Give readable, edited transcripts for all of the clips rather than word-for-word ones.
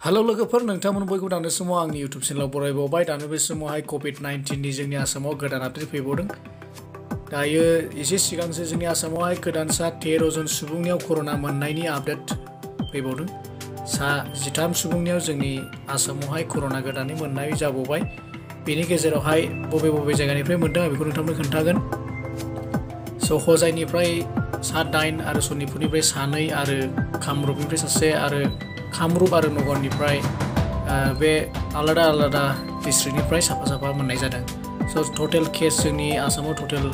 hello लोगोफोर नोंथांमोन बयखौबो दानो समाव आंनि YouTube चेनेलाव बरायबावबाय दानो बे समावहाय COVID-19 नि जोंनि आसामाव गोदान आपडेट फैबावदों दायो एसे सिगांसो जोंनि आसामावहाय गोदानसा 13 जन सुबुंनियाव कर'ना मोननायनि आपडेट फैबावदों 13 सुबुंनियाव जोंनि आसामावहाय कर'ना गोदानै मोननाय जाबावबाय बेनि गेजेरावहाय बबे जायगानिफ्राय मोनदों आं बेखौ नोंथांनो खोन्थागोन स' हजाइनिफ्राय 7 आरो सनितपुरनिफ्राय 2 आरो कामरुपनिफ्राय 1 आरो कामरुप आरो नगरनिफ्राय बे आलादा डिस्ट्रिक्टनिफ्राय साफा मोननाय जादों स' टटेल केस जोंनि आसामाव टटेल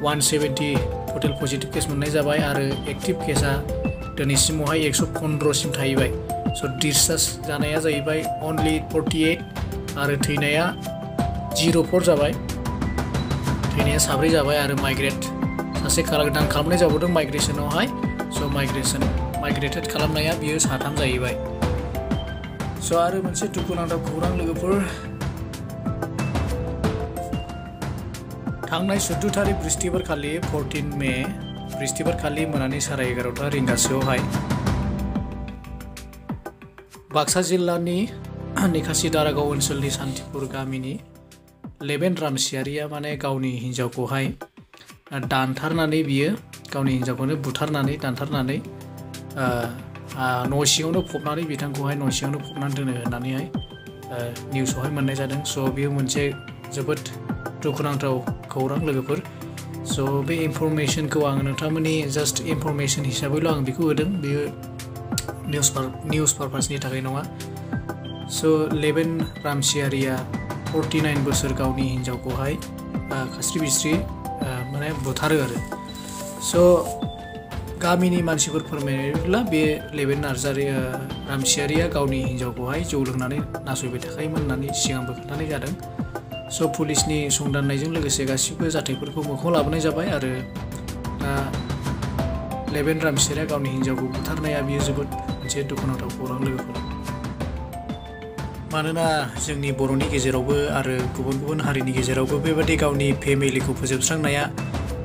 170 टटेल पजिटिभ केस मोननाय जाबाय आरो एक्टिभ केसा दिनैसिमावहाय 115 सिम थाहैबाय स' डिसचार्ज जानाया जाहैबाय अनलि 48 आरो थैनाया 04 जाबाय थैनाया 4 जाबाय आरो माइग्रेट सासे गोदान खालामनाय जाबावदों माइग्रेशनावहाय स' माइग्रेटेड खालामनाया बियो 3 जाहैबाय स' आरो मोनसे दुखुनांथाव खौरां लोगोफोर थांनाय 14 तारिख बृहस्पतिबार खालि 14 मे बृहस्पतिबार खालि मोनानि 11:30 रिंगासोआवहाय बाक्सा जिल्लानि निकासि दारागाव ओनसोलनि सान्तिपुर गामिनि लेबेन रामसियारिया माने गावनि हिन्जावखौहाय दानथारनानै बियो गावनि हिन्जावखौनो बुथारनानै दानथारनानै न' सिङावनो फबनानै बिथांखौहाय न' सिङावनो फबनानै दोनो होननानैहाय निउसावहाय मोननाय जादों स' बेयो मोनसे जोबोद दुखुनांथाव खौरां लोगोफोर स' बे इनफरमेशनखौ आं नोंथांमोननि जास्ट इनफरमेशन हिसाबैल' आं बेखौ होदों बेयो निउस पारपासनि थाखाय नङा स' लेबेन रामसियारिया 49 बोसोर गावनि हिन्जावखौहाय खास्रि बिस्रि माने बुथारो आरो स' गामिनि मानसिफोर फोरमायनायब्ला बे लेबेन रामसियारिया गावनि हिन्जावखौहाय जौ लोंनानै नासयबाय थाखायोमोन होननानै सिगांबो खोन्थानाय जादों स' पुलिसनि संदाननायजों लोगोसे गासिबो जाथायफोरखौ मोखाङाव लाबोनाय जाबाय आरो लेबेन रामसियारिया गावनि हिन्जावखौ बुथारनाया बियो जोबोद मोनसे दुखुनांथाव खौरां लोगोफोर मानोना जोंनि बर'नि गेजेरावबो आरो गुबुन हारिनि गेजेरावबो बेबायदि गावनि फेमिलिखौ फोजोबस्रांनाया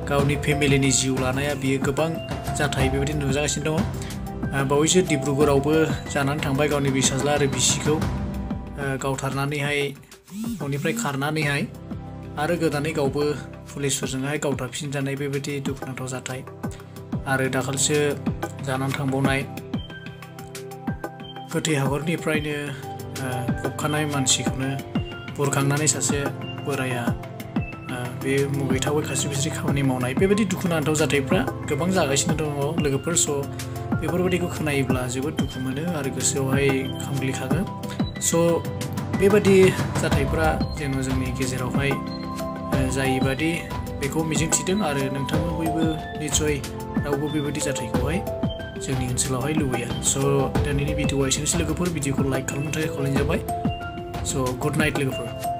गावनि फेमिलिनि जिउ लानाया बियो गोबां जाथाय बेबायदि नुजागासिनो दङ बावैसो डिब्रुगड़आवबो जानानै थांबाय गावनि फिसाज्ला आरो बिसिखौ गावथारनानैहाय न'निफ्राय खारनानैहाय आरो गोदानै गावबो पुलिसफोरजोंहाय गावथारफिनजानाय बेबायदि दुखुनांथाव जाथाय आरो दाखालिसो जानानै थांबावनाय गोथै हाखरनिफ्रायनो फबखानाय मानसिखौनो बुरखांनानै सासे बोराया बे मुगैथावै खास्रि बिस्रि खामानि मावनाय बेबायदि दुखुनांथाव जाथायफ्रा गोबां जागासिनो दङ लोगोफोर स' बेफोरबायदिखौ खोनायोब्ला जोबोद दुखु मोनो आरो गोसोआवहाय खांग्लिखाङो स' बेबायदि जाथायफ्रा जेन' जोंनि गेजेरावहाय जायैबादि बेखौ मिजिंथिदों आरो नोंथांमोन बयबो निस्सय रावबो बेबायदि जाथायखौहाय जोंनि ओनसोलावहाय लुबैया स' दिनैनि भिडिअ'आ एसेनोसै लोगोफोर भिडिअ'खौ लाइक खालामनो थाखाय खावलायनाय जाबाय स' गुड नाइट लोगोफोर